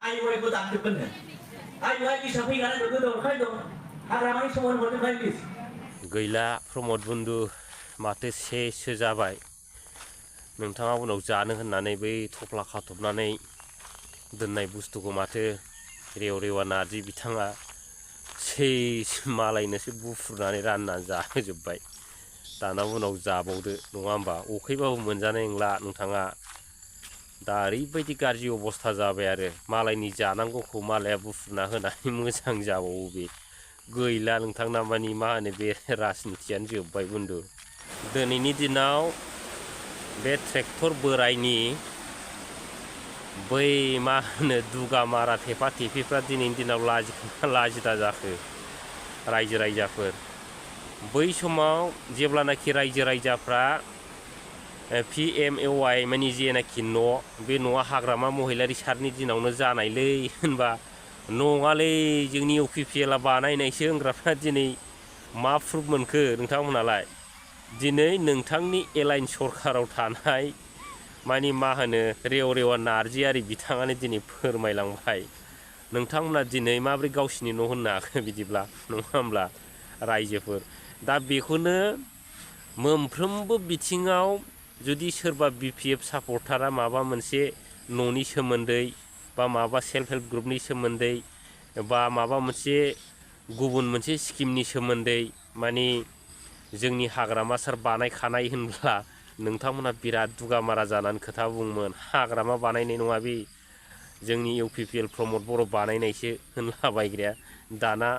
아이고이고 남겼거든. 아이고 이사피 가는 그도 칼도 하그라마니 소원 모두 칼리. गैला प्रमद बन्धु माथो सेसो जाबाय नोंथाङा उनाव जानो होननानै बै थफ्ला खाथबनानै दोननाय बुस्थुखौ माथो रेव रेवा नारजि बिथाङा सेस मालायनोसो बुफ्रुनानै राननानै जाहोजोब्बाय दाना उनाव जाबावदो नङा होमबा अखैबाबो मोनजानाय नंला नोंथाङा दा ओरैबायदि गाज्रि अबस्था जाबाय आरो मालायनि जानांगौखौ मालाया बुफ्रुना होनानै मोजां जाबावो बे गैला नोंथांना मानि मा होनो बे राजनितियानो जोब्बाय बन्धु दिनैनि दिनाव बे ट्रेक्टर बोरायनि बै मा होनो दुगा मारा थेफा थेफिफ्रा दिनैनि दिनाव लाजिदा जाखो रायजो राजाफोर बै समाव जेब्लानाखि रायजो राजाफ्रा PMAY मानि जेनाखि न' बे न'आ हाग्रामा महिलारि सारनि दिनावनो जानायलै होनबा नङालै जोंनि UPPLआ बानायनायसो होनग्राफ्रा दिनै मा प्रुफ मोनखो नोंथांमोनालाय दिनै नोंथांनि एलाइन सरकाराव थानाय मानि मा होनो रेव रेवा नारजियारि बिथाङानो दिनै फोरमायलांबाय नोंथांमोना दिनै माबोरै गावसिनि न' होननो हाखो बिदिब्ला नङा होमब्ला रायजोफोर दा बेखौनो मोनफ्रोमबो बिथिङाव जुदि सोरबा BPF सापर्टारा माबा मोनसे न'नि सोमोन्दै बा माबा सेल्फ हेल्प ग्रुपनि सोमोन्दै बा माबा मोनसे गुबुन मोनसे स्किमनि सोमोन्दै मानि जोंनि हाग्रामा सार बानायखानाय होनब्ला नोंथांमोना बिराद दुगामारा जानानै खोथा बुङोमोन हाग्रामा बानायनाय नङा बे जोंनि UPPL प्रमद बर' बानायनायसो होनलाबायग्राया दाना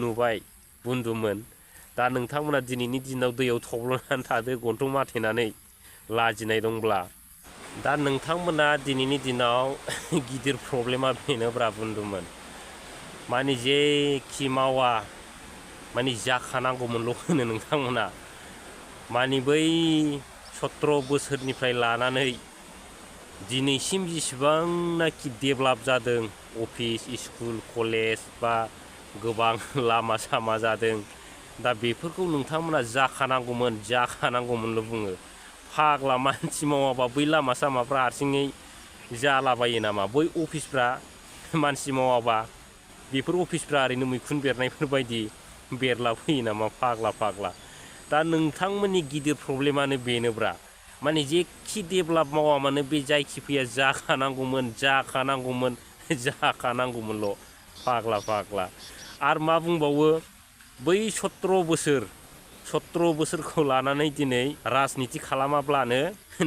नुबाय बन्धुमोन दा नोंथांमोना दिनैनि दिनाव दैयाव थब्लनानै थादो गन्थं माथेनानै लाजिनाय दंब्ला दा नोंथांमोना दिनैनि दिनाव गिदिर प्रब्लेमा बेनोब्रा बन्धुमोन मानि जेखि मावा मानि जाखानांगौमोनल' होनो नोंथांमोना मानि बै 17 बोसोरनिफ्राय लानानै दिनैसिम जेसेबांनाखि डेभेलप जादों अफिस स्कुल कलेज बा गोबां लामा सामा जादों दा बेफोरखौ नोंथांमोना जाखानांगौमोनल' बुङो फाग्ला मानसि मावाबा बै लामा सामाफ्रा हारसिङै जालाबायो नामा बै अफिसफ्रा मानसि मावाबा बेफोर अफिसफ्रा ओरैनो मैखुन बेरनायफोर बायदि बेरलाफैयो नामा फाग्ला दा नोंथांमोननि गिदिर प्रब्लेमानो बेनोब्रा माने जेखि डेभेलप मावा मानो बे जायखि फैया जाखानांगौमोनल' फाग्ला आरो मा बुंबावो बै 17 बोसोरखौ लानानै दिनै राजनिति खालामाब्लानो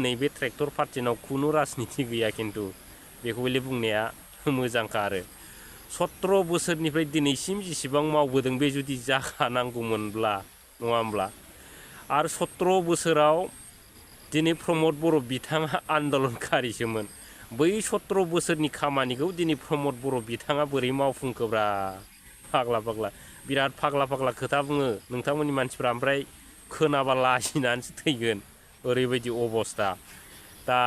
नैबे ट्रेक्टर पार्टिनाव खुनु राजनिति गैया खिन्थु बेखौले बुंनाया मोजांखा आरो 17 बोसोरनिफ्राय दिनैसिम जेसेबां मावबोदों बे जुदि जाखानांगौमोनब्ला नङा होमब्ला आरो 17 बोसोराव दिनै प्रमद बर' बिथाङा आन्दलनकारिसोमोन बै 17 बोसोरनि खामानिखौ दिनै प्रमद बर' बिथाङा बोरै मावफुंखोब्रा फाग्ला बिराद फाग्ला खोथा बुङो नोंथांमोननि मानसिफ्रा ओमफ्राय खोनाबा लाजिनानैसो थैगोन ओरैबायदि अबस्था दा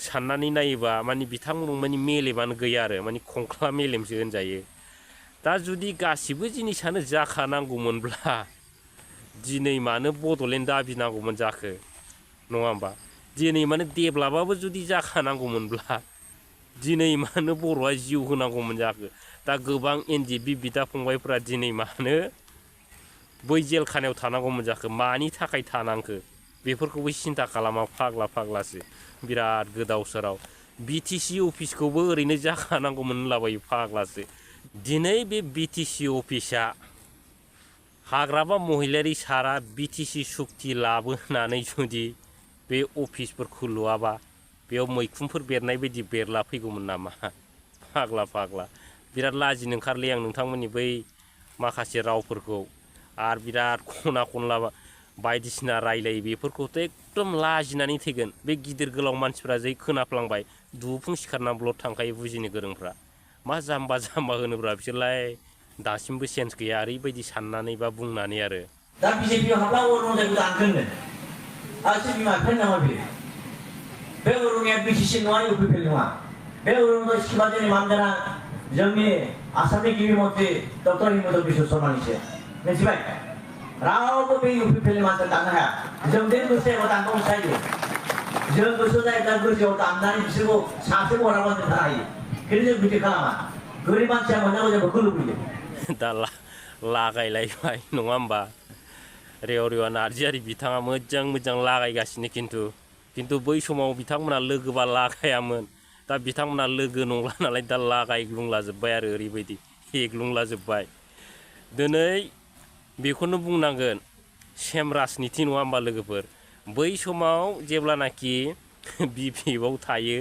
साननानै नायोबा मानि बिथांमोनाव मानि मेलेमानो गैया आरो मानि खंख्ला मेलेमसो होनजायो दा जुदि गासिबो जिनिसानो जाखानांगौमोनब्ला दिनै मानो बड'लेण्ड दाबिनांगौमोन जाखो नङा होमबा दिनै मानो डेभेलपआबो जुदि जाखानांगौमोनब्ला दिनै मानो बर'आ जिउ होनांगौमोन जाखो दा गोबां NGB बिदा फंबायफ्रा दिनै मानो बै जेलखानायाव थानांगौमोन जाखो मानि थाखाय थानांखो बेफोरखौबो सिन्था खालामा फाग्लासो बिराद गोदाव सोराव BTC अफिसखौबो ओरैनो जाखानांगौमोन होनलाबायो फाग्लासो दिनै बे BTC अफिसा हाग्रामा महिलारि सारा BTC सुक्ति लाबोनानै जुदि बे अफिसफोरखौ लुवाबा बेयाव मैखुनफोर बेरनाय बायदि बेरला फैगौमोन नामा फाग्ला बिराद लाजिनो ओंखारलै आं नोंथांमोननि बै माखासे रावफोरखौ आरो बिराद खना खनला बायदिसिना रायलायो बेफोरखौथ' एकदम लाजिनानै थैगोन बे गिदिर गोलाव मानसिफ्रा जै खोनाफ्लांबाय दुफुं सिखारना ब्लद थांखायो बुजिनो गोरोंफ्रा मा जाम्बा होनोब्रा बिसोरलाय दासिमबो सेन्स गैया ओरैबायदि साननानै बा बुंनानै आरो दा बिजेपियाव हाबला अरुणोदयखौ दानगोननो आरो बिमा बिफानि नामा बे अरुणया BTC नङा UPPL नङा बे अरुणोदय स्किमा दिनै मानगोना जोंनि आसामनि गिबि मन्त्रि डक्टर हिमन्त बिश्व शर्मानिसो मिथिबाय रावबो बे UPPLनि मानसिया दाननो हाया जों बे गोसोआव दानबावनो जायो जों गोसो जायोब्ला गोजौआव दामनानै बिसोरखौ सासे हराबानो थानो हायो खिन्थु जों बिदि खालामा गोरिब मानसिया मोननांगौ जों बेखौ लुबैयो दा लागायलायबाय नङा होमबा रेवरेवा नार्जारि बिथाङा मोजां मोजां लागायगासिनो खिन्थु बै समाव बिथांमोना लोगोबा लागायामोन दा बिथांमोना लोगो नंला नालाय दा लागायग्लुंलाजोब्बाय आरो ओरैबायदि हेग्लुंलाजोब्बाय दिनै बेखौनो बुंनांगोन सेम राजनिथि नङा होमबा लोगोफोर बै समाव जेब्लानाखि बिपिएफआव थायो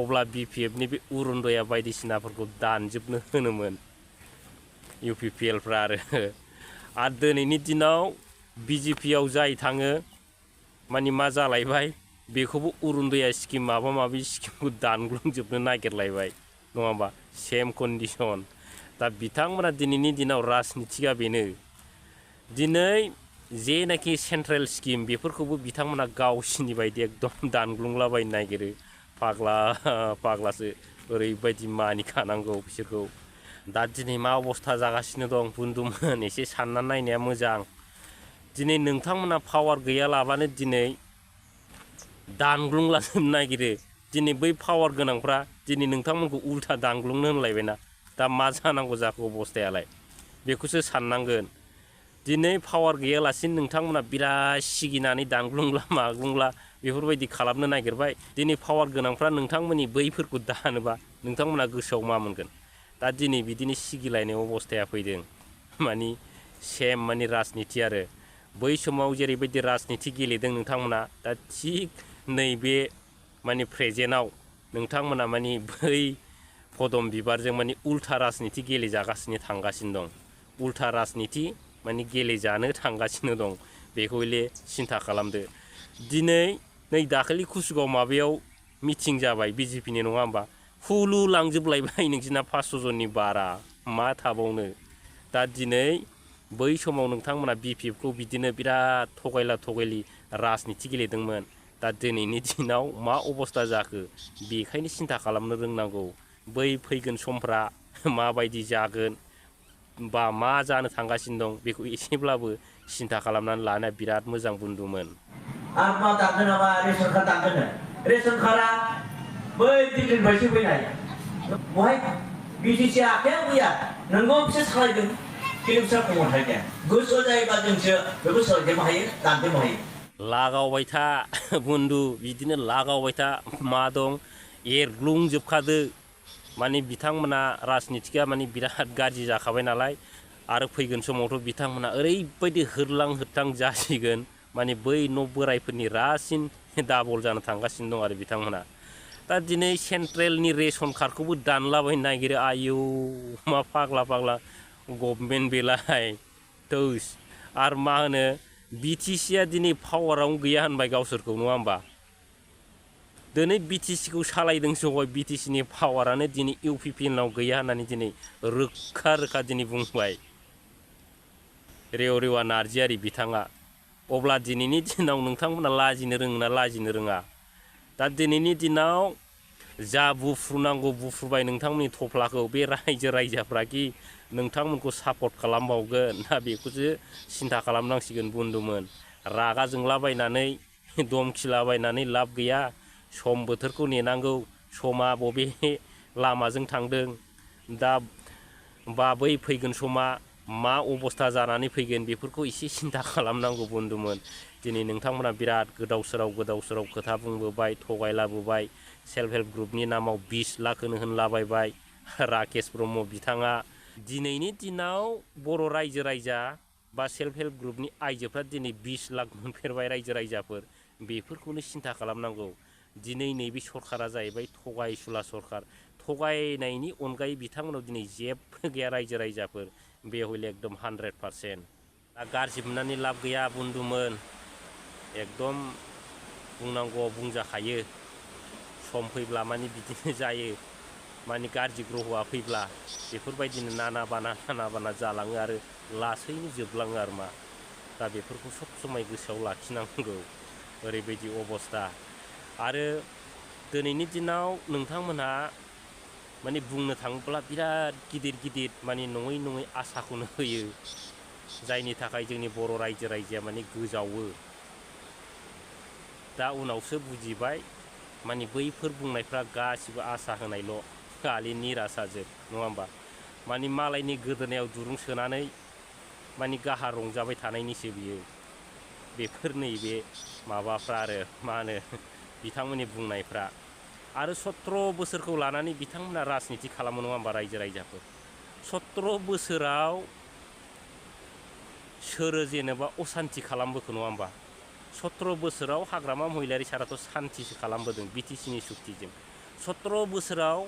अब्ला बिपिएफनि बे उरुन्दया बायदिसिनाफोरखौ दानजोबनो होनोमोन इउपिपिएलफ्रा आरो दिनैनि दिनाव बिजेपियाव जाय थाङो मानि मा जालायबाय बेखौबो उरुन्दया स्किम माबा माबि स्किमखौ दानग्लुंजोबनो नागिरलायबाय नङा होमबा सेम कन्डिसन दा बिथांमोना दिनैनि दिनाव राजनिथिया बेनो दिनै जेनाखि सेन्ट्रेल स्किम बेफोरखौबो बिथांमोना गावसिनि बायदि एकदम दानग्लुंलाबायनो नागिरो फाग्लासो ओरैबायदि मानिखानांगौ बिसोरखौ दा दिनै मा अबस्था जागासिनो दं बुन्दुमोन एसे सानना नायनाया मोजां दिनै नोंथांमोना पावार गैयालाबानो दिनै दानग्लुंलाजोबनो नागिरो दिनै बै पावार गोनांफ्रा दिनै नोंथांमोनखौ उल्था दानग्लुंनो होनलायबायना दा मा जानांगौ जाखो अबस्थायालाय बेखौसो साननांगोन दिनै पावार गैयालासिनो नोंथांमोना बिराद सिगिनानै दानग्लुंला माग्लुंला बेफोरबायदि खालामनो नागिरबाय दिनै पावार गोनांफ्रा नोंथांमोननि बैफोरखौ दानोबा नोंथांमोना गोसोआव मा मोनगोन दा दिनै बिदिनो सिगिलायनाय अबस्थाया फैदों मानि सेम मानि राजनिथि आरो बै समाव जेरैबायदि राजनिथि गेलेदों नोंथांमोना दा थिग नैबे मानि प्रेजेन्टआव नोंथांमोना मानि बै पदम बिबारजों मानि उल्था राजनिथि गेलेजागासिनो थांगासिनो दं उल्था राजनिथि मानि गेलेजानो थांगासिनो दं बेखौ हले सिन्था खालामदो दिनै नै दाखालि कुसुगाव माबायाव मिटिं जाबाय बिजेपिनि नङा होमबा हुलु लांजोबलायबाय नोंसिना 500 जननि बारा मा थाबावनो दा दिनै बै समाव नोंथांमोना बिपिएफखौ बिदिनो बिराद थगायला थगायलि राजनिथि गेलेदोंमोन दा दिनैनि दिनाव मा अबस्था जाखो बेखायनो सिन्था खालामनो रोंनांगौ बै फैगोन समफ्रा माबायदि जागोन बा मा जानो थांगासिनो दं बेखौ एसेब्लाबो सिन्था खालामनानै लानाया बिराद मोजां बुन्दुमोन आरो मा दानगोन नामा रेसन कार्ड दानगोन रेसन कार्डआ बै दिल्लीनिफ्रायसो फैनाय बहाय बिटिसि आखायाव गैया नोंगौ बिसोर सालायदों खिन्थु बिसोर खमथाय गैया गोसो जायोबा जोंसो बेखौ सोलायजोबनो हायो दानजोबनो हायो लागावबाय था बुन्दु बिदिनो लागावबाय था मा दं एरग्लुंजोबखादो माने बिथांमोना राजनिथिया माने बिराद गाज्रि जाखाबाय नालाय आरो फैगोन समावथ' बिथांमोना ओरैबायदि होरलां होथां जासिगोन माने बै न' बोराइफोरनि रासिन दाबल जानो थांगासिनो दं आरो बिथांमोना दा दिनै सेन्ट्रेलनि रेसन कार्डखौबो दानलाबायनो नागिरो आयौ मा फाग्ला गभर्नमेन्ट बेलाय थौस आरो मा होनो बिटिसिया दिनै पावारावनो गैया होनबाय गावसोरखौ नङा होमबा दिनै बिटिसिखौ सालायदोंसो हय बिटिसिनि पावारानो दिनै इउपिपिएलनाव गैया होननानै दिनै रोखा दिनै बुंबाय रेवरेवा नार्जारि बिथाङा अब्ला दिनैनि दिनाव नोंथांमोना लाजिनो रोङो ना लाजिनो रोङा दा दिनैनि दिनाव जा बुफ्रुनांगौ बुफ्रुबाय नोंथांमोननि थफ्लाखौ बे रायजो राजाफ्राखि नोंथांमोनखौ सापर्ट खालामबावगोन ना बेखौसो सिन्था खालामनांसिगोन बुन्दुमोन रागा जोंलाबायनानै दमखिलाबायनानै लाब गैया सम बोथोरखौ नेनांगौ समा बबे लामाजों थांदों दा बा बै फैगोन समा मा अबस्था जानानै फैगोन बेफोरखौ एसे सिन्था खालामनांगौ बुन्दुमोन दिनै नोंथांमोना बिराद गोदाव सोराव खोथा बुंबोबाय थगायलाबोबाय सेल्फ हेल्प ग्रुपनि नामाव 20 लाख होनलाबायबाय राकेश ब्रह्म बिथाङा दिनैनि दिनाव बर' रायजा बा सेल्फ हेल्प ग्रुपनि आइजोफ्रा दिनै 20 लाख मोनफेरबाय रायजो राजाफोर बेफोरखौनो सिन्था खालामनांगौ दिनै नैबे सरकारा जाहैबाय थगायसुला सरकार थगायनायनि अनगायै बिथांमोनाव दिनै जेबो गैया रायजो राजाफोर बे हले एकदम 100% दा गाज्रि मोननानै लाब गैया बुन्दुमोन एकदम बुंनांगौआव बुंजाखायो सम फैब्ला माने बिदिनो जायो माने गाज्रि ग्रहआ फैब्ला बेफोरबायदिनो नाना बाना जालाङो आरो लासैनो जोबलाङो आरो मा दा बेफोरखौ सब समाय गोसोआव लाखिनांगौ ओरैबायदि अबस्था आरो दिनैनि दिनाव नोंथांमोनहा माने बुंनो थाङोब्ला बिराद गिदिर माने नङै आसाखौनो होयो जायनि थाखाय जोंनि बर' रायजो राजाया माने गोजावो दा उनावसो बुजिबाय माने बैफोर बुंनायफ्रा गासिबो आसा होनायल' खालि निरासाजोब नङा होमबा मानि मालायनि गोदोनायाव दुरुं सोनानै मानि गाहा रंजाबाय थानायनिसो बियो बेफोर नैबे माबाफ्रा आरो मा होनो बिथांमोननि बुंनायफ्रा आरो 17 बोसोरखौ लानानै बिथांमोना राजनिति खालामो नङा होमबा रायजो राजाफोर 17 बोसोराव सोरो जेनेबा असान्ति खालामबोखो नङा होमबा 17 बोसोराव हाग्रामा महिलारि साराथ' सान्तिसो खालामबोदों बिटिसिनि सुक्तिजों 17 बोसोराव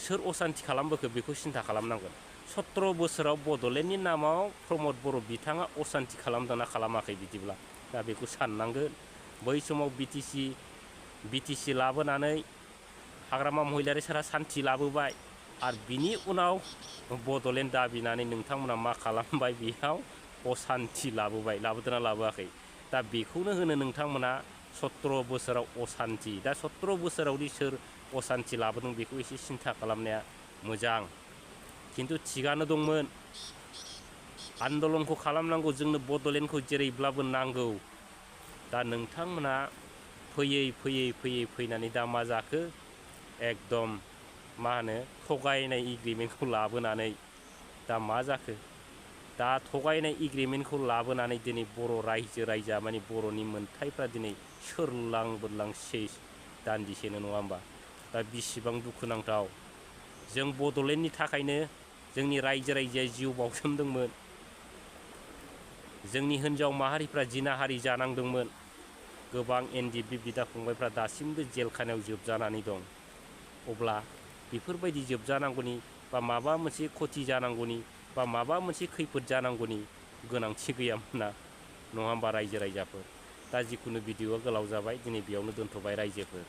सोर असान्ति खालामबोखो बेखौ सिन्था खालामनांगोन 17 बोसोराव बड'लेण्डनि नामाव प्रमद बर' बिथाङा असान्ति खालामदोंना खालामाखै बिदिब्ला दा बेखौ साननांगोन बै समाव बिटिसि लाबोनानै हाग्रामा महिलारि सारा सान्ति लाबोबाय आरो बिनि उनाव बड'लेण्ड दाबिनानै नोंथांमोना मा खालामबाय बेयाव असान्ति लाबोदोंना लाबोआखै दा बेखौनो होनो नोंथांमोना 17 बोसोराव असान्ति दा 17 बोसोरावदि सोर असान्ति लाबोदों बेखौ एसे सिन्था खालामनाया मोजां खिन्थु थिगानो दंमोन आन्दलनखौ खालामनांगौ जोंनो बड'लेण्डखौ जेरैब्लाबो नांगौ दा नोंथांमोना फैनानै दा मा जाखो एकदम मा होनो थगायनाय एग्रिमेन्टखौ लाबोनानै दा मा जाखो दा थगायनाय एग्रिमेन्टखौ लाबोनानै दिनै बर' रायजो राजा माने बर'नि मोन्थायफ्रा दिनै सोरलां बोरलां सेस दान्दिसेनो नङा होमबा दा बिसिबां दुखुनांथाव जों बड'लेण्डनि थाखायनो जोंनि रायजो राजाया जिउ बाउसोमदोंमोन जोंनि हिन्जाव माहारिफ्रा जिनाहारि जानांदोंमोन गोबां एनडिएफबि बिदा फंबायफ्रा दासिमबो जेलखानायाव जोबजानानै दं अब्ला बेफोरबायदि जोबजानांगौनि बा माबा मोनसे खथि जानांगौनि बा माबा मोनसे खैफोद जानांगौनि गोनांथि गैयामोन नङा होमबा रायजो राजाफोर दा जिखुनु भिडिअआ गोलाव जाबाय दिनै बेयावनो दोनथ'बाय रायजोफोर